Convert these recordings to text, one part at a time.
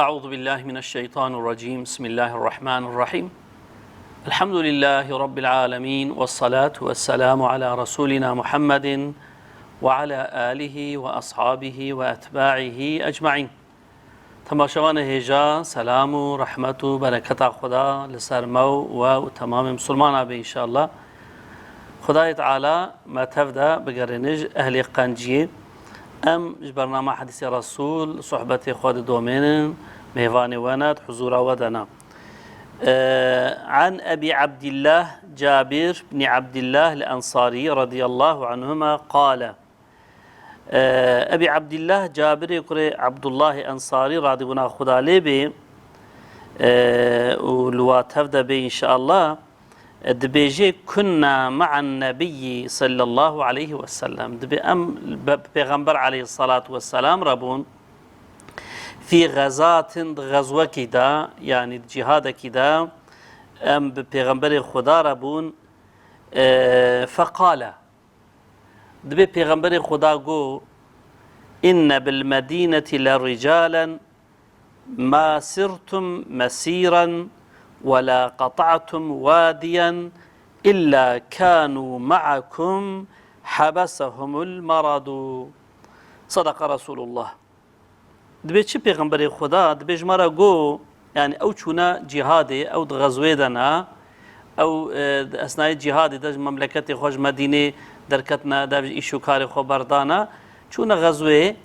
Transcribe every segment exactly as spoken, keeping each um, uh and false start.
أعوذ بالله من الشيطان الرجيم. بسم الله الرحمن الرحيم. الحمد لله رب العالمين، والصلاة والسلام على رسولنا محمد وعلى آله وأصحابه وأتباعه أجمعين. Temaşevanê hêja, selam û rehmet û bereketa Xuda li ser me û we û temamê misilmana be înşallah. Xudayê Teala me tev de bigerîne ji ehlê qenciyê. Em ji bernama Hedîsê Resûl sohbetê xwe didomênin, mêvanê we ne, di huzûra we de ne. Eee, An Ebî Ebdillah Cabir bnî Ebdillah el-Ensarî radiyallahu anhuma qale. Eee, Ebî Ebdillah Cabirê kurê Ebdullahê Ensarî radîbûna Xuda lê bê, eee, û li wa tev de bê înşallah. Dibêje, "Kunna ma'an nebiyyi sallallahu aleyhi ve sellem." Dibê em bi Pêxember aleyhissalatu vesselam re bûn. Fî xezatin, di xezwekî de, yanî di cîhadekî de, em bi Pêxemberê Xuda re bûn. E, feqale. Dibê Pêxemberê Xuda got, "Inne bil medîneti le ricalen ma sirtum mesîran we la qata'tum wadiyen illa kanu ma'akum habesehumul maradu." Sadaka Resulullah. Dibê çi Pêxemberê Xuda, dibê ji me re got, yanî ew çûne cîhadê, ew di xezwê de ne, ew, e, di esnayê cîhadê de ji memleketê xwe, ji Medînê derketine, dev ji îş û karê xwe berdane, çûne xezwê,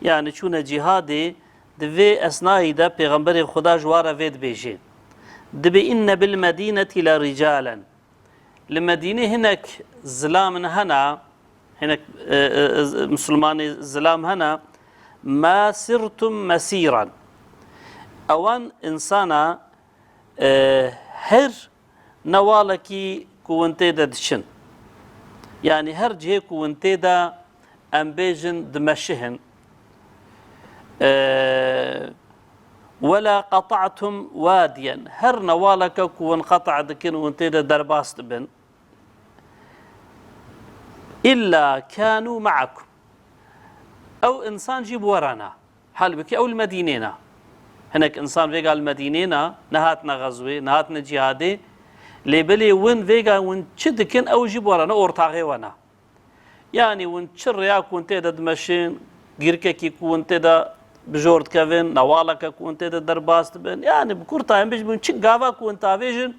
yanî çûne cîhadê, di vê esnayî de Pêxemberê Xuda ji wa re vê dibêje. Dibê, "Inne bil medînetî le ricalen." Li Medînê hinek zilam hene, hinek, e, e, e, misilmanê zilam hene, "Ma sirtum mesîran." Ewan insana, e, her newalekî ku hûn tê de diçin. Yanî her cihê ku hûn tê de em bêjin dimeşihin. Eee, "Wela qata'tum wadiyen." Her newaleke ku hûn qata' dikin, hûn tê de derbas dibin. "Illa kanu ma'akum." Ew insan jî bi we re ne. Halbikî ew li Medînê ne. Hinek insan vêga li Medînê ne, nehatine xezwê, nehatine cîhadê. Lê belê win vêga win çi dikin, ew jî bi we re ne, ortaxê we ne. Yanî hûn çi rêya ku hûn tê de dimeşin, gîrkekî ku hûn tê de bi jor dikevin, newaleke ku hûn tê de derbas dibin, yanî bi kurtayî em bêjin, hûn çi gava ku hûn tavêjin,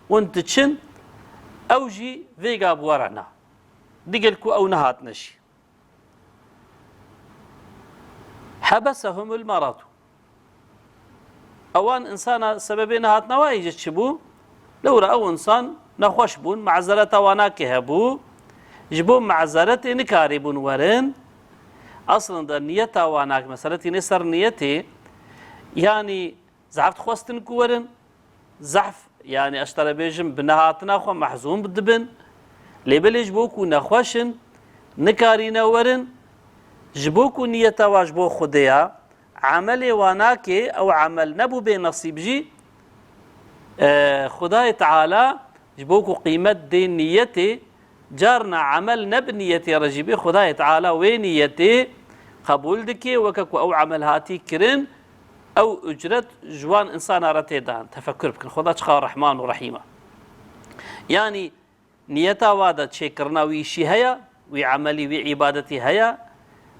hûn diçin, ew jî vêga bi we re ne. Digel ku ew nehatine jî. Hebesehumul meradu. Ewan insana sebebê nehatina wa îce çi bû? Lewra ew insan nexweş bûn, mazereta wana ki hebû, ji bo mazeretê nikarîbûn werin. Aslında niyeta wana ki, mesele tîne ser niyetê, yanî zehf dixwestin ku werin, zehf, yanî ez ji te re bêjim, bi nehatina xwe mehzûn dibin. Lê belê ji bo ku nexweş in, nikarîne werin, ji bo ku niyeta wa ji bo Xwedê ya, emelê wa nake, ew emel nebû bê nesîb jî, e, Xwedayê Teala ji bo ku qîmet dê niyetê, carna emel ne bi niyetê re jî bê, Xwedayê Teala wê niyetê qebûl dike, weke ku ew emel hatî kirin, ew ucret ji wan insana re tê dan. Tefekur bikin, Xweda çiqa Rehman û Rehîm e. Yanî, niyeta wa de çêkirina wî îşî heye, wî emelî, wî îbadetî heye,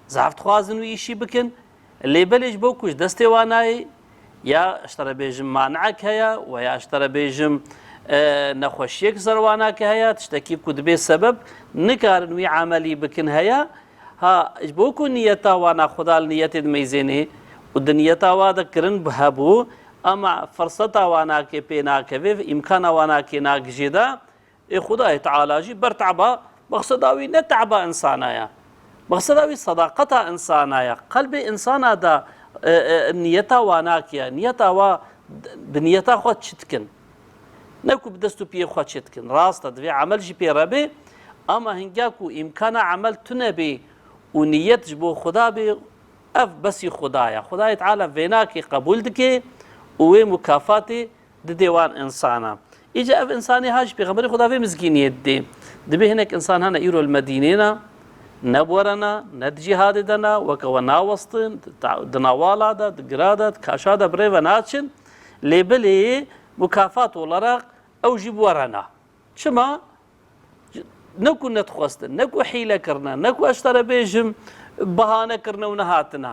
zehf dixwazin wî îşî bikin, lê belê ji bo ku ji destê wa nayê, ya ji te re bêjim mani'ek heye, we ya ji te re bêjim, e, nexweşiyek ser wa nake heye, tiştekî ku dibê sebeb nikarin wî emelî bikin heye. Ha, ji bo ku niyeta wana Xuda li niyetê dimeyzênê û di niyeta wa de kirin bi hebû, ama firseta wa nake pê nakeve, îmkana wa nake nagijê de, Ê Xwedayê Teala jî ber teba, mexseda wî ne teba insana ye. Mexseda wî sedaqeta insana ye. Qelbê insana de, e, e, niyeta wa nakiye. Niyeta wa, bi niyeta xwe çi dikin? Ne ku bi dest û piyê xwe çi dikin. Rast e, divê emel jî pê re bê, ama hinga ku îmkana emel tune bê û niyet ji bo Xuda bê, ev besî Xuda ye. Xwedayê Teala vê nakê qebûl dike û wê mukafatê didê wan insana. Îca ev insanê ha ji Pêxemberê Xweda vê mizgîniyê didê. Dibê hinek insan hene îro li Medînê ne, Ne bi we re ne, ne di cîhadê de ne, weke we nawestin, di ta-, di newala de, di gira de, di kaşa de bi rê ve naçin. Lê bilê mukafat olarak ew jî bi we re ne. Çima? Ne ku nedixwestin, ne ku hîle kirine, ne ku ez ji te re bêjim bahane kirine û nehatine.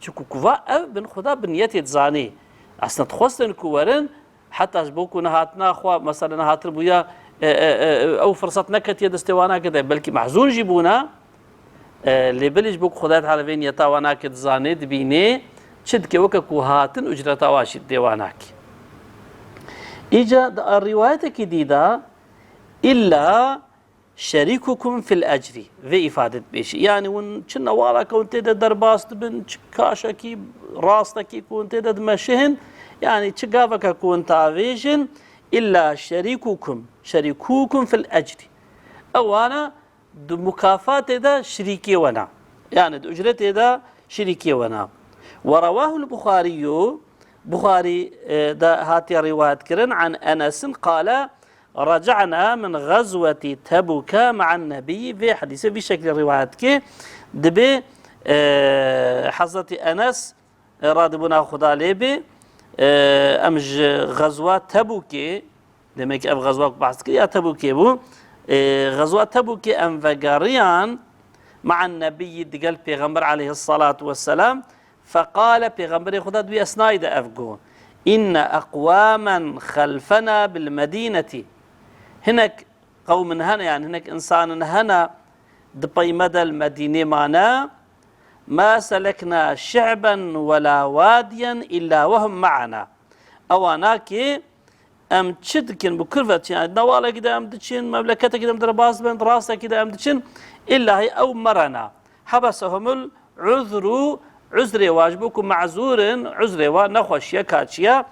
Çiku kuva ev bin Xuda bi niyetê dizanî. Aslında dixwestin ku werin, heta ji bo ku nehatina xwe, mesela nehatin bûya, e, e, e, ew firsat neketiye destê wana kete, belkî mehzûn jî bûna. E, lê belê ji bo ku Xwedayê Teala vê niyeta wana ke dizanê, dibînê, çi dike weke ku hatin ucreta wa jî dê wana kê. Îca di rîwayetekî dî de, illa şerîkukum fil ecrî. Vê îfade dibêje. Yanî hûn çi newaleke hûn tê de derbas dibin, çi kaşekî rastekî ku hûn tê de dimeşihin, yanî çi gaveke ku hûn tavêjin, illa şerîkukum, şerîkukum fil ecrî. Ewana di mukafatê de şirîkê we ne. Yanî di ucretê de şirîkê we ne. Ve rewahul Buxariyyu, Buxarî, e, de hatiye rîwayet kirin, an Enesin qale, "Reca'na min gazweti Tebuke ma'an Nebiyyi." Vê hedîse vî şeklî rîwayet dike. Dibê, e, Hezretî Enes, e, radibûna Xuda lê bê, e, em ji gazwa Tebûkê, demek ev gazwa ku behs dikir ya Tebûkê bû, e, gazwa Tebûkê em vegeriyan ma'an Nebiyyi digel Pêxember aleyhissalatu vesselam, Feqale, Pêxemberê Xuda di wî esnayî de ev got, "Inne eqwamen xelfena bil Medînetî." Hinek qewmin hene, yani hinek insanin hene di pey me de li Medînê mane, "Ma selekna şi'ben wela wadiyen illa wehum ma'ana." Ewa nakê, Em çi dikin bi kurve çi? Yani newalekî de em diçin, memleketekî de em derbas bin, rastekî de em diçin, illahî ew merena. Hebesehumul uzru, uzrê wa ji bo ku mezûr in, uzrê wa nexweşiye, kaçiye,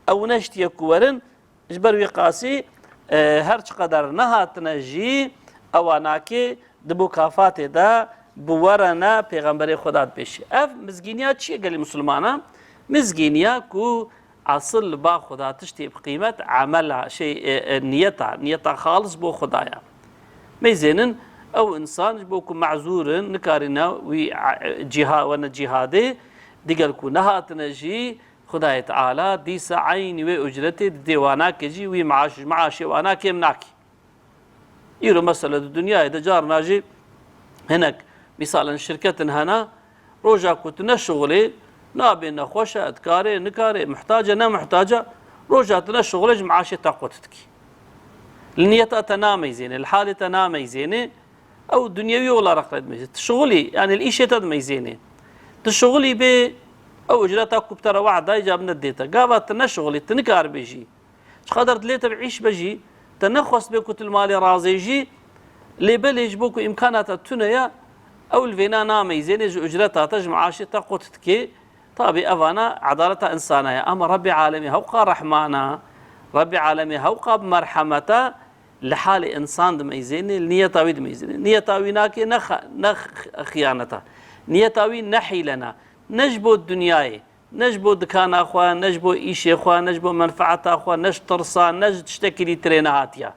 ew neştiye ku werin, ji ber wî qasî, e, her çiqeder nehatine jî, ewa nakê di mukafatê de bi we re ne, Pêxemberê Xweda dibêjî. Ev mizgîniya çi ye gelî misilmanan? Mizgîniya ku Esil li ba Xuda tiştê bi qîmet emela, şey, e, e, niyeta, niyeta xalis bo Xuda ya. Meyzênin ew însan ji bo ku mezûr in, nikarîne wî, e, e, cîha-, wene cîhadê, digel ku nehatine jî, Xudayê Teala dîsa eynî wê ucretê didê wana ke jî wî meaş ji meaşê wana kêm nakî. Îro mesela di dinyayê de carna jî hinek mîsalen şirketin hene, roja ku tu neşixulî, nabê nexweş e, dikarê, nikarê, muhtac e, ne muhtac e, roja tu neşixulê ji meaşê te qut dikî. Li niyeta te nameyzênê, li halê te nameyzênê, ew dinyewî olarak re dimeyzê. Tu şixulî, yani li îşê te dimeyzênê. Tu şixulî bê, ew ucreta ku bi te re wehd dayî ca bi nedê te. Gava tu neşixulî, tu nikaribê jî. Çiqader dilê te bi îş be jî, te nexwest bê ku tu li malê razê jî, lê belê ji bo ku îmkana te tune ye, ew li vêna nameyzênê ji ucreta te, ji meaşê te qut dikê. Tabî evana edaleta însana ye. Ama Rebbê Alemî hewqa rehman e, Rebbê Alemî hewqa bi merhemet e, li halê însan dimeyzênê, li niyeta wî dimeyzênê. Niyeta wî nake ne xe-, ne x-, xiyanet e. Niyeta wî ne hîle ne. Ne ji bo dinyayê, Ne ji bo dikana xwe, ne ji bo îşê xwe, ne ji bo menfeeta xwe, ne ji tirsa, ne ji tiştekî dî tirê nehatiye.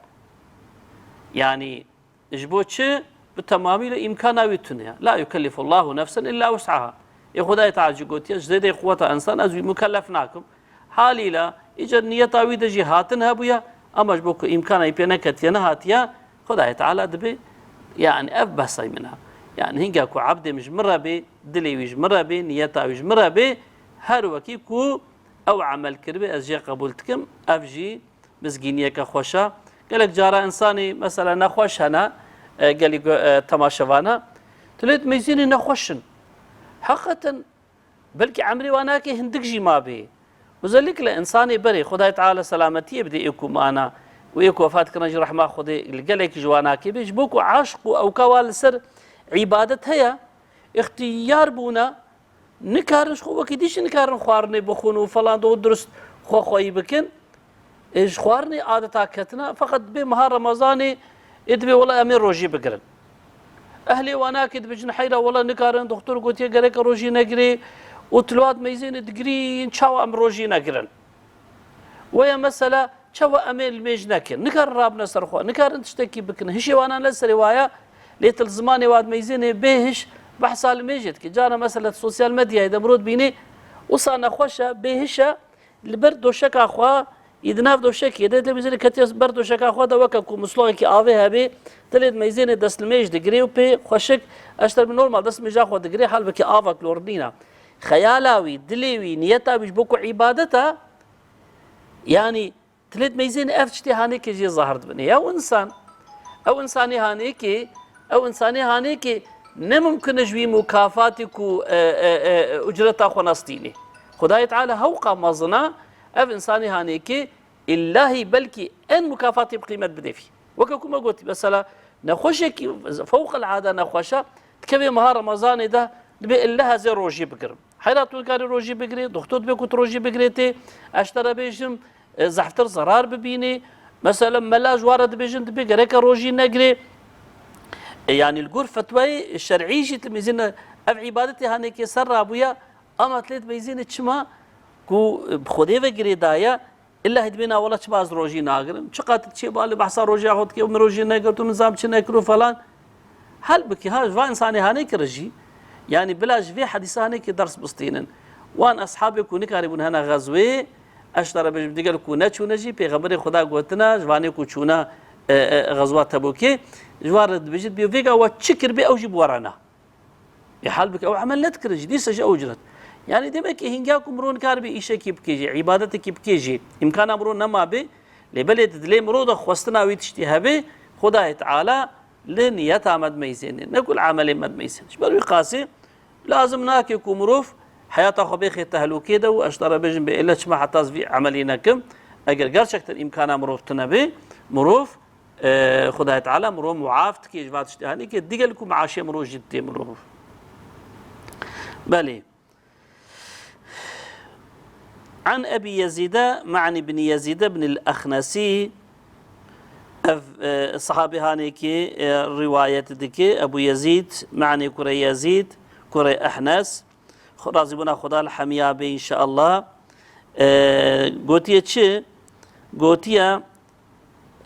Yanî ji bo çi? Bi temamî li îmkana wî tune ye. La yukellifullahu nefsen illa wus'aha. Ê Xwedayê Teala jî gotiye, ji zêdê quweta însan ez wî mukellef nakim. Halîla, îca niyeta wî de jî hatin hebûye, ama ji bo ku îmkana wî pê neketiye, nehatiye, Xwedayê Teala dibê, yani ev behsay min e. Yani hinga ku ebdê min ji min re bê, dilê wî ji min re bê, niyeta wî ji min re bê, her wekî ku ew emel kiribê, ez jê qebûl dikim, ev jî mizgîniyeke xweş e. Gelek cara însanî, mesela nexweş hene, e, gelî go-, e, temaşevana, tu lê dimeyzînî nexweş in. Heqeten, Belkî emrê wan nake hindik jî mabê. Özellikle însanê berê, Xwedayê Teala selametiyê bidê ê ku mana û ê ku wefat kirine jî rehma Xwedê li gelekî ji wan nake bê, ji bo ku eşq û ewka wan li ser îbadet heye, îxtiyar bûne, nikarin ji xwe wekî dî jî nikarin xwarinê bixwin û falan do durust xwe xweyî bikin. Ê, ji xwarinê adeta ketine, feqet dibê meha Remezanê, ê, dibê wela em ê rojî bigirin. Ehlê wana ke dibêjin heyra wela nikarin, doktor gotiye gereke rojî negirê û tu li wan meyzênê digirîn, çawa em rojî negirin? Weya mesela çawa em ê limêj nekin? Nikarin rabine ser xwe, nikarin tiştekî bikin. Hişê wana ne serê wa ye, Lê tu li zimanê wa dimeyzênê bêhiş behsa limêjê dikî. Cara mesela di sosyal medyayê de mirov dibînê, wisa nexweş e, bêhiş e, li ber doşeka xwe, yî di nav doşekê de, lê bizêrê ketiye ber doşeka xwe de weke ku musluxekî avê hebê, tu lê dimeyzênê destlimêj digirê û pê xweşik, eşter bi normal destmêja xwe digirê, halbikî avek lor nîne. Xeyala wî, dilê wî, niyeta wî ji bo ku îbadet e, yanî, Tilêt meyzên ev tiştê hanêkê jê zahir dibin. Ya ew insan, ew insanê hanêkê, ew insanê hanêkê ne mumkin e ji wî mukafatê ku, e, e, e, ucreta xwe nestînê. Xwedayê Teala hewqa mezin e, ev insanê hanêkê illahî belkî en mukafatê bi qîmet bidê vî. Weke ku me gotî, mesela, nexweşekî fewqelade nexweş e, dikevê meha Remezanê de dibê illa ez ê rojî bigirim. Heyra tu nikarî rojî bigirê, doxtor dibê ku tu rojî bigirê tê, ez ji te re bêjim, e, zehftir zerar bibînê. Mesela mela ji wan re dibêjin, dibê gereke rojî negirê. E, yanî li gor fetwayê şer'î jî tu mizîne ev îbadetê hanekê ser rabûye, ama tu lê dibeyzînê çima ku, e, bi Xwedê ve girêdaye, illa hê dibê na wela çima ez rojî nagirim? Çiqat çê balê behsa rojiya xwe dike û min rojî negirt û min zam çi nekir û falan. Halbikî ha ji van insanê hanê kir jî, yanî bila ji vê hedîsa hanê kê ders bistînin. Wan eshabê ku nikarîbûn hene xezwê, ez ji te re bêjim, digel ku neçûne jî, Pêxemberê Xweda gotina, ji vanê ku çûne, e, e, xezwa Tebûkê, ji wan re dibêjit, bê vêga we çi kiribê, ew jî bi we re na. Ê halbikî ew emel nedikirin jî, dîsa jî ew ucret. Yanî demek ki hîngiya ku mirov nikaribe îşekî bike jî, îbadetekî bike jî, îmkana mirov nemabe, lê belê di dilê mirov de xwestina wî tiştî hebe, Xwedayê Teala li niyeta me dimeyzêne, ne ku li emelê me dimeyzêne. Ji ber wî qasî lazim nake ku mirov heyata xwe bêxê tehlûkê de û ez ji te re bêjim bê êle çima heta ez vî emelî nekim. Eger gerçekten îmkana mirov tune be, mirov, e, Xwedayê Teala mirov muaf dike ji van tiştê hanê ke digel ku meaşê mirov jî didê mirov. Belê. An Ebî Yezîde, Me'nî bin Yezîde bin el-Exnesî, ev, e, sahabê hanê ki, e, rîwayet dike, Ebû Yezîd, Me'nî kurê Yezîd, kurê Ehnes, xwe razîbûna Xweda li hemiya be înşeallah. E, gotiye çi? Gotiye,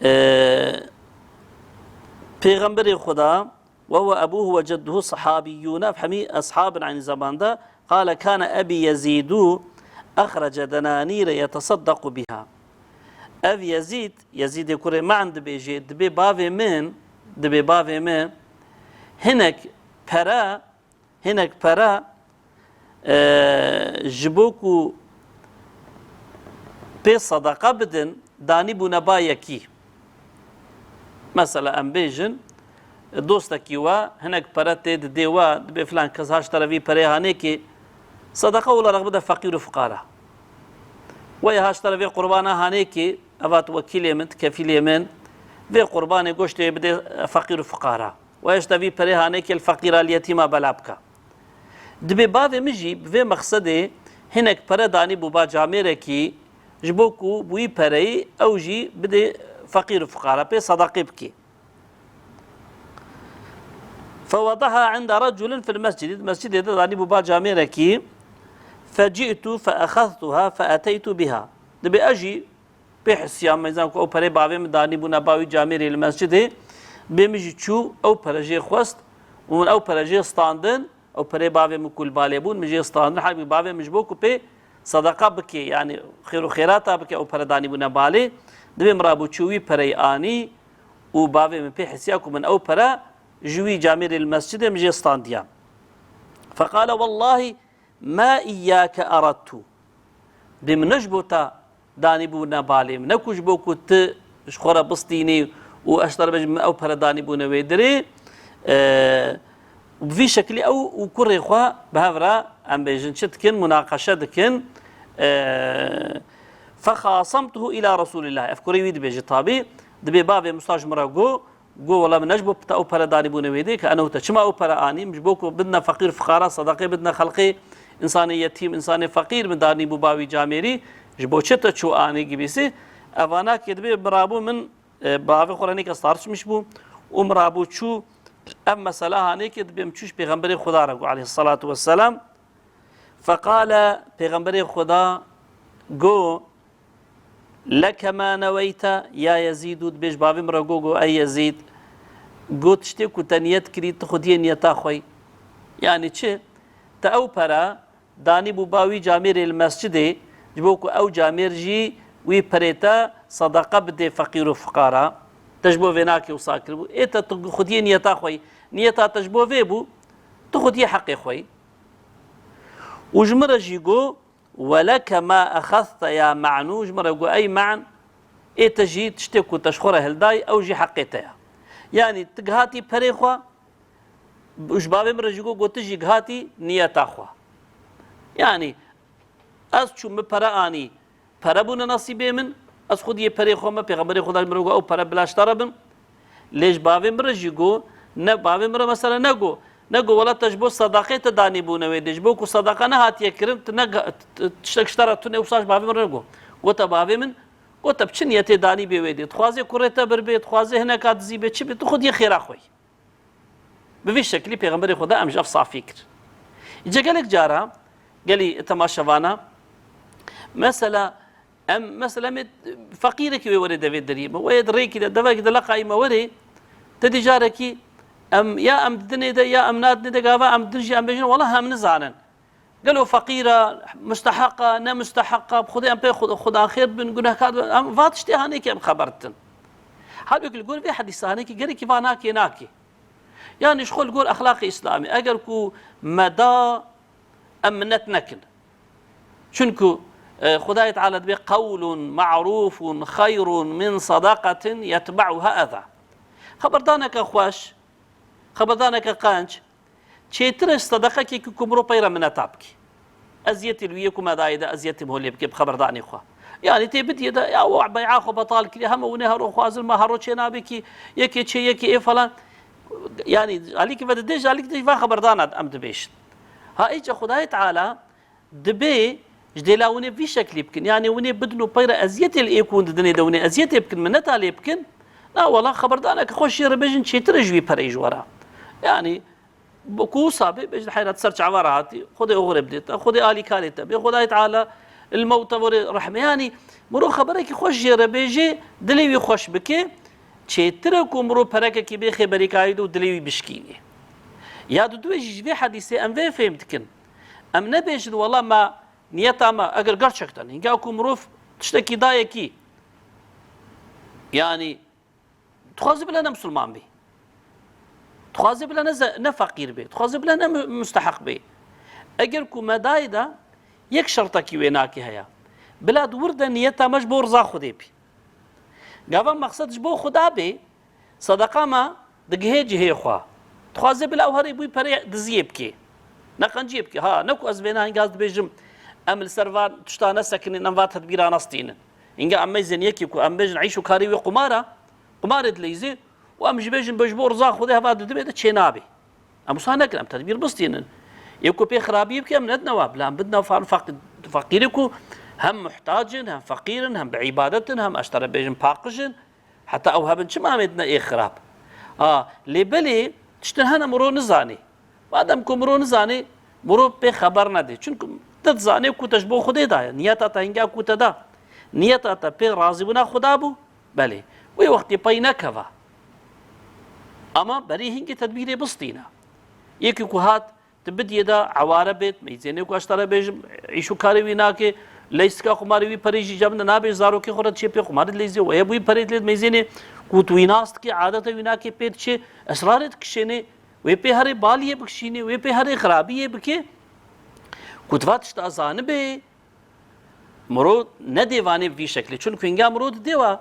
e, Pêxemberê Xweda, وهو أبوه وجده صحابيون، ev hemî eshab in aynı zamanda. قال: كان أبي يزيد أخرج دنانير يتصدق بها. Ev Yezîd, Yezîdê kurê Me'n dibêje, dibê bavê min, dibê bavê min, hinek pere, hinek pere, e, ji bo ku pê sedeqa bidin, danî bûne ba yekî. Mesela em bêjin, dostekî we hinek pere tê didê we, dibê filan kes ha ji te re vî perê hanê kê, sedeqa olarak bide feqîr û fiqara. Weya ha ji te re vê qurbana hanê kê, eva tu wekîlê min, tu kefîlê min, vê qurbanê goştê bide feqîr û fiqara. Weya ji te vî perê hanê kê li feqîra, li yetîma bela bike. Dibê bavê min jî bi vê mexsedê hinek pere danî bû ba camêrekî, ji bo ku bi wî pereyî ew jî bidê feqîr û fiqara, pê sedeqê bikê. فوضعها عند رجل في المسجد. Di mescidê de danî bû ba camêrekî. فجئت فأخذتها فأتيت بها. Dibê ez jî pê hisiya me, zan ku ew perê bavê min danî bûna ba wî camêrê li mescidê, bê min jî çû, ew pere jê xwest û min ew pere jê standin, ew perê bavê min ku li balê bûn, min jê standin, halbikî bavê min ji bo ku pê sedeqa bike, yanî xêr û xêrata bike, ew pere danî bûna balê, dibê min rabû çû wî pereyê anî û bavê min pê hisiya ku min ew pere ji wî camêrê li mescidê min jê standiya. فقال: والله ما إياك أردت. Bê min ne ji bo te danî bûna balê min. Ne ku ji bo ku tu ji xwe re bistînî û ez ji te re bêjim, min ew pere danî bûne wê dirê. E, bi vî şekilî ew û kurê xwe bi hev re, em bêjin, çi dikin, munaqeşe dikin. E, فخاصمته إلى رسول الله. Ev kurê wî dibêje tabî. Dibê bavê min wisa ji min re got, Got, wela min ne ji bo te ew pere danîbûne wê dê, ke eno te çima ew pere anî? Min ji bo ku bidine feqîr fiqara, sedeqê bidine xelqê, însanê yetîm, însanê feqîr min danîbû ba wî camêrî, ji bo çi te çû anî gibîsî? Evana kê dibê mirabû min, e, bavê xwe re nêke startişmiş bû û mirabû çû, ev mesela hanê kê dibê min çû ji Pêxemberê Xuda re got aleyhisselatu vesselam. Feqale, Pêxemberê Xuda got, Leke ma neweyte ya Yezîd, û dibêj bavê min re got, got, ey Yezîd, Got, tiştê ku te niyet kirî, tu xwediyê niyeta xwe yî. Yanî çi? Te ew pere danî bû ba wî camêrê li mescidê, ji bo ku ew camêr jî wî perê te sedeqe bidê feqîr û fiqara. Te ji bo vê nakê wisa kiribû. Ê te tu xwediyê niyeta xwe yî. Niyeta te ji bo vê bû, tu xwediyê heqê xwe yî. Û ji min re jî got, "Weleke ma exezte ya Me'nû", ji min re got, "Ey Me'n, ê te jî tiştê ku te ji xwe re hildayî, ew jî heqê te ye." Yanî tu gihatî perê xwe, û ji bavê min re jî got, got, "Tu jî gihatî niyeta xwe." Yanî ez çûm, min pere anî, pere bûne nesîbê min, ez xwediyê perê xwe me, Pêxemberê Xweda ji min re got, "Ew pere bila ji te re bin." Lê ji bavê min re jî got, ne, bavê min re mesela ne got, ne got, "Wela te ji bo sedaqê te danî bûne wê dê, ji bo ku sedaqa nehatiye kirin, tu ne, t-, t-, tiştek ji te re tune." Wisa ji bavê min re got. Gote, "Bavê min, gote bi çi niyetê danî bê wê dê? Dixwazê kurê te bir bê, dixwazê hineka dizî bê, çi bê, tu xwediyê xêra xwe yî." Bi vî şeklî Pêxemberê Xweda em ji ev safî kir. Îca gelek cara, gelî temaşevana, mesela, em, mesela, em ê feqîrekî wê were devê derî me, wê di rêkî de, devekî de leqayî me were, te dî carekî, em, ya em di dinê de, ya em na dinê de, gava em din jî em bêjin, "Wela hem nizanin." Gelo feqîr e, musteheq e, ne musteheq e, bi Xwedê em pê Xwed-, Xwedan xêr bin, gunehkar bin, em va tiştê hanê ki em xeber ditin. Halbûkî li gor vê hedîsa hanê ki gerekî va nakê, nakê. Yanî ji xwe li gor exlaqê Îslamê, eger ku me da, em minnet nekin. Çunku, e, Xwedayê Teala dibê, "Qewlun ma'rûfun xeyrun min sadaqatin yetbe'uha eza." Xeberdaneke xweş, xeberdaneke qenc, çêtir e ji sedeqekê ku, ku mirov pey re mineta bike. Eziyetê li wî yê ku me dayê de, eziyetê holê bike bi xeberdanê xwe. Yanî tê bidiyê de, ya we bey'a xwe betal kiriye, heme winê hero xwazin, me hero çê nabe ki, yekê çê, yekê ê falan. Yanî alîkî ve didê, ji alîkî de va xeberdana em dibêjin. Ha, îca Xwedayê Teala dibê ji dêla winê vî şeklî bikin. Yanî winê bidin û pey re eziyetê li ê ku hûn didinê de winê eziyetê bikin, mineta lê bikin. Na wela xeberdaneke xweş jê re bêjin, çêtir e ji wî pereyê ji we re. Yanî, bi ku wisa bê, bêjin heyra, tu ser çava re hatî, Xwedê oxirê bidê te, Xwedê alîkarê te bê, Xwedayê Teala li me û te vorê rehmê. Yanî, mirov xeberekî xweş jê re bêjê, dilê wî xweş bike, çêtir e ku mirov perekekî bêxê berîkayî de û dilê wî bişkînê. Ya duduyê jî ji vê hedîsê em vê fêm dikin. Em nebêjin, "Wela me niyeta me, eger gerçekten, hinga ku mirov tiştekî dayekî, yanî, dixwaze bila ne misilman bê. Dixwaze bila ne ze-, ne feqîr bê. Dixwaze bila ne mu-, musteheq bê. Eger ku me dayê de, yek şertekî wê nakê heye. Bila di wir de niyeta me ji bo riza Xwedê bê. Gava mexsed ji bo Xuda bê, sedeqa me digihê cihê xwe. Dixwaze bila ew herê bûyî perê diziyê bikê. Ne qenciyê bikê. Ha, ne ku ez vêna hinga ez dibêjim, em li ser van tişta nesekinîn, em va tedbîra nestînin. Hinga em meyzên yekî ku em bêjin îş û karê wê qumar e, qumarê dileyzê û em jî bêjin, "Be ji bo riza Xwedê heva di divê de çê nabê." Em wisa nekin, em tedbîr bistînin. Yê ku pê xirabiyê bike, em nedine wa, bila em bidine fan feq-, feqîrê ku hem muhtac in, hem feqîr in, hem bi îbadet in, hem ez ji te re bêjim paqij in. Heta ew hebin çima em ê dine ê xirab? A, lê belê tiştin hene mirov nizanê. Madem ku mirov nizanê, mirov pê xeber nedê. Çunku te dizanê ku te ji bo Xwedê daye. Niyeta te hinga ku te da, niyeta te pê razîbûna Xweda bû, belê. Wê wextê pey nekeva. Ama berî hingê tedbîrê bistîne. Yekî ku hat, tu bidiyê de eware bêt, meyzênê ku ez te re bêjim, îş û karê wî nake, leyska xumarê wî perê jî cem de nabê, zarokê xwe re diçê pê xumarê dileyzê, weye bûyî perê dilê meyzênê ku tu wî nas dikê, adeta wî nake pê diçê, esrarê dikişênê, wê pê herê baliyê bikişînê, wê pê herê xirabiyê bikê, ku tu va tişta zanibê, mirov nedê vanê bi vî şeklî. Çunku hinga mirov didê wa,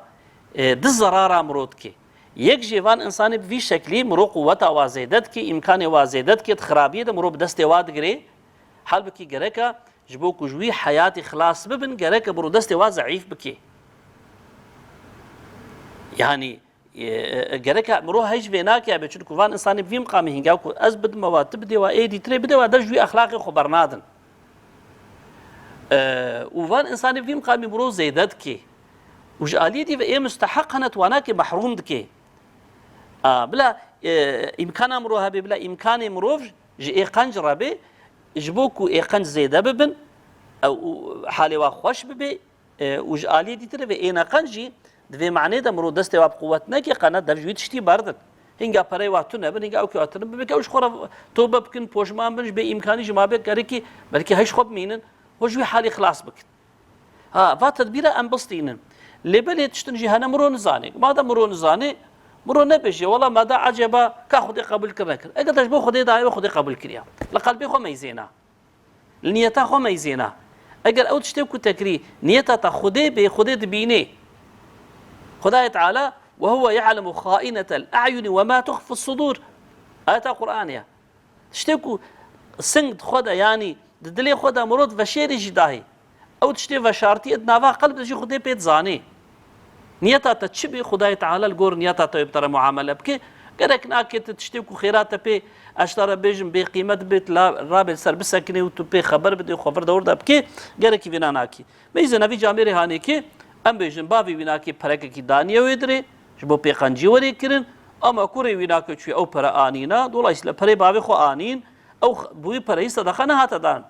e, di zerara mirov dikê. Yek jê van insanê bi vî şeklî mirov quweta wa zêde dikê, îmkanê wa zêde dikê, di xirabiyê de mirov bi destê wa digirê. Halbikî gereka ji bo ku ji wî heyatî xilas bibin, gereka mirov destê wa zeîf bikê. Yanî, e, e, gereka mirov hej vê nake be, çunku van insanê bi vî miqamî hinga ku ez bidime wa, tu bidê wa, ê dîtirê bidê wa, dev ji wî exlaqê xwe bernadin. E, û van insanê bi vî miqamî mirov zêde dikê. Û ji aliyê dî ve ê musteheq hene, tu wa nakê, mehrûm dikê. A, bila, e, îmkana mirov hebe, bila îmkanê mirov ji ê qenc re bê, ji bo ku ê qenc zêde bibin, ew, û halê wa xweş bibe, e, û ji aliyê dîtir ve ê neqenc jî, di vê manê de mirov destê wa bi quwet neke, qe ne dev ji wî tiştî berdin. Hinga perey wa tune bin, hinga ew ki wa tune bin, bike ew ji xwe re tobe bikin, poşman bin, ji bê îmkanî ji ma bê gerekî, belkî heş xwe bimînin, xwe ji wî halî xilas bikin. Ha, va tedbîra em bistînin. Lê belê tiştin jî hene miro nizanê. Madem miro nizanê, miro nebêje, wela me da eceba ka Xwedê qebûl kir nekir. Eger te ji bo Xwedê dayê, Xwedê qebûl kiriya. Li qelbê xwe meyzêna. Li niyeta xwe meyzêna. Eger ew tiştê ku te kirî, niyeta te Xwedê bê, Xwedê dibînê. Xwedayê Teala, "Ve huve ya'lemu xa'inetel a'yuni ve ma tuhfis sudur." Ayeta Qur'anê ye. Tiştê ku sing di xwe de, yanî di dilê xwe de mirov veşêrî jî dahî. Ew tiştê veşartiyê di nava qelb de jî Xwedê pê dizanê. Niyeta te çi bê, Xwedayê Teala li gor niyeta te wê bi te re muamele bike. Gerek nake tu tiştê ku xêra te pê, ez ji te re bêjim, bêqîmet bê, tu la, rabê li ser bisekinê û tu pê xeber bidê û xwe vir dewr de bikê, gerekî vêna nakî. Meyzê nevî camêrê hanê kê, em bêjin bavê wî nakê perekekî daniye wê dirê, ji bo pê qencî werê kirin, ama kurê wî nake çûye ew pere anîna, dolayîsîle perê bavê xwe anîn, ew x-, bi wî pereyî sedeqa nehate dan.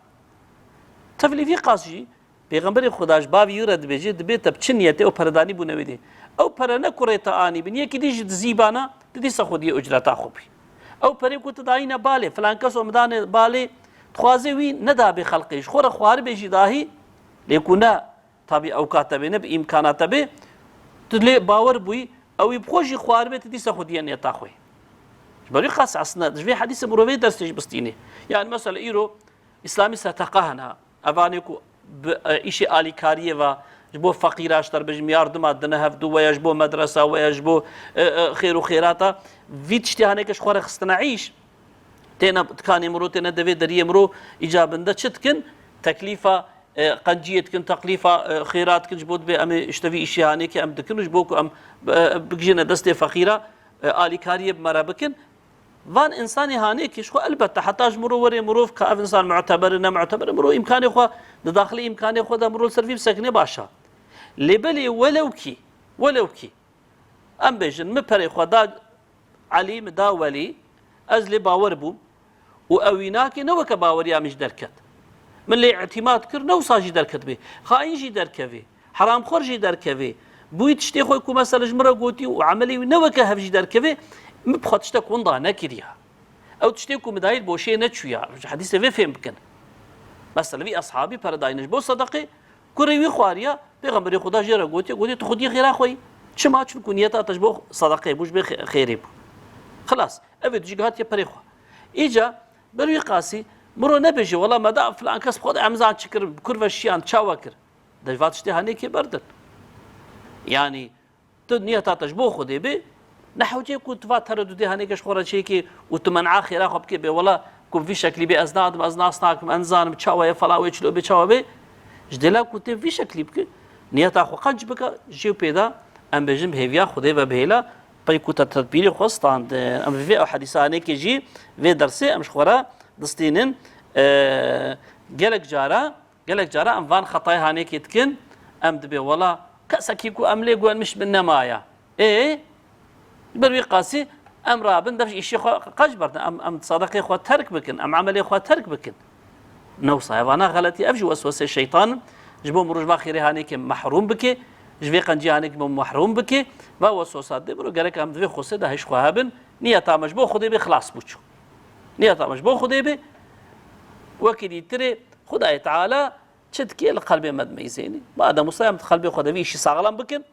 Tevlî vî qas jî, Pêxemberê Xuda ji bavî wî re dibêje, dibê te bi çi niyetê ew peredanî bûne wê dê. Ew pere ne kurê te anî bin, yekî dî ji dizî bana, tu dîsa xwediyê ucreta xwe bî. Ew perê ku tu dayîne balê, filan kes o min dane balê, dixwaze wî nedabê xelqê, ji xwe re xwaribê jî dahî, lê ku ne, tabî ew ka te bê, ne bi îmkana te bê, tu lê bawer bûyî, ew ê bi xwe jî xwaribê, tu dîsa xwediyê niyeta xwe. Ji ber wî qas esna, ji vê hedîsê mirovê dersê jî bistînê. Yani mesela îro, Îslamî sedeqa hene. Evanê ku bi, e, îşê alîkariyê ve ji bo feqîra ji te re bêjim yardima dine hevdu, weya ji bo medresa, weya ji bo, e, e, xêr û xêrata. Vî tiştê haneke ji xwe re xistine îş. Têne dikanê mirov, têne devê deriyê mirov, îca binde çi dikin? Teklîfa, e, qenciyê dikin, teklîfa, e, xêra dikin, ji bo dibê em ê işte vî îşê haneke em dikin û ji bo ku em, e, bigihîjine destê feqîra, e, alîkariyê bi me re bikin. Van însanê hanê kê ji xwe elbette heta ji mirov werê mirov ka ev însan muteber e, ne muteber e, mirov îmkanê xwe di daxilê îmkanê xwe de mirov li ser vî bisekine baş e. Lê belê welew kî, welew kî, em bêjin, min perê xwe da Elî, min da Welî, ez lê bawer bûm û ew wî nake ne weke baweriya min ji derket. Min lê îtîmat kir, ne wisa jî derketibê. Xayîn jî derkevê. Heramxwar jî derkevê. Bi wî tiştê xwe ku mesela ji min re gotî û emelê wî ne weke hev jî derkevê, min bi xwe tiştek winda nekiriya. Ew tiştê ku min dayî li boşê neçûya. Ji hedîsê vê fêm bikin. Mesela vî eshabî pere dayîne ji bo sedeqê, kurê wî xwariya, Pêxemberê Xuda jê re gotiye, gotiye, tu xwediyê xêra xwe yî. Çima? Çimku niyeta te ji bo sedeqê bû, ji bê xê-, xêrê bû. Xilas. Ev ê tu jî gihatiye perê xwe. Îca ber wî qasî, miro nebêje, wela me da filan kes bi xwe de em zan çi kir, bi kur ve şiyan, çawa kir. De va tiştê hanê kê berdin. Yanî, tu niyeta te ji bo Xwedê bê, ne hewcê ku tu va teredûdê hanê ke ji xwe re çêkê û tu men'a xêra xwe bikê bê, wela ku bi vî şeklî bê ez nadim, ez nas nakim, ez nizanim çawa ye, fela wê çilo bê, çawa bê. Ji dêla ku tê vî şeklî bike, niyeta xwe qenc bike, jê û pê de em bêjin bi hêviya Xwedê ve bihêla, pey ku te tedbîrê xwe standin. Em vê ew hedîsa hanê ke jî vê dersê em ji xwe re distînin, e, gelek cara Gelek cara em van xetayê hanekê dikin, em dibê wela kesekî ku em lê guelmiş bin nemaye. Ê, ber wî qasî em rabin dev ji îşê xwe qeç berdin, em, em sedeqê xwe terk bikin, em emelê xwe terk bikin. Ne wisa, evana xeletî, ev jî weswesê şeytan in. Ji bo mirov ji va xêrê hanekê mehrûm bike, ji vê qencî hanekê me mehrûm bike, va weswesa dê biro, gerek em di vê xosê de hêj xwe hebin, niyeta me ji bo Xwedê bê, xilas bû çû. Niyeta me ji bo Xwedê bê, wekî dîtirê Xwedayê Teala çi dikê li qelbê me dimeyzênî. Madem wisa em di qelbê xwe de vî îşî saxlem bikin,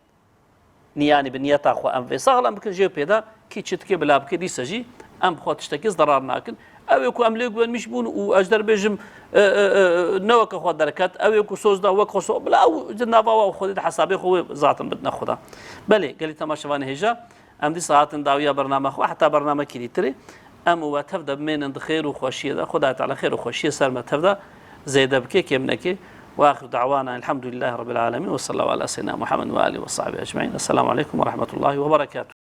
niyanî bi niyeta xwe em vê saxlem bikin, jê pê de kî çi dikê bila bikê dîsa jî em bi xwe tiştekî zerar nakin. Ew ê ku em lê guvenmiş bûn û ez derbêjim, e, e, e, ne weke xwe derket, ew ê ku soz da wek xwe so-, bila ew di nava we û Xwedê de hesabê xwe wê zaten bidine Xweda. Belê, gelî temaşevanê hêja, Em dîsa hatin dawiya bername xwe, heta bernamekî dîtirê. Em û we tev de bimênin di xêr û xweşiyê de. Xwedayê Teala xêr û xweşiyê ser me tev de zêde bike, kêm neke. Ve axiru da'wana elhamdülillahi rabbil alemin. Ve sallallahu ala seyyidina Muhammed ve alihi ve sahbihi ecmaîn. Esselamu aleykum ve rahmetullahi ve berekatuhu.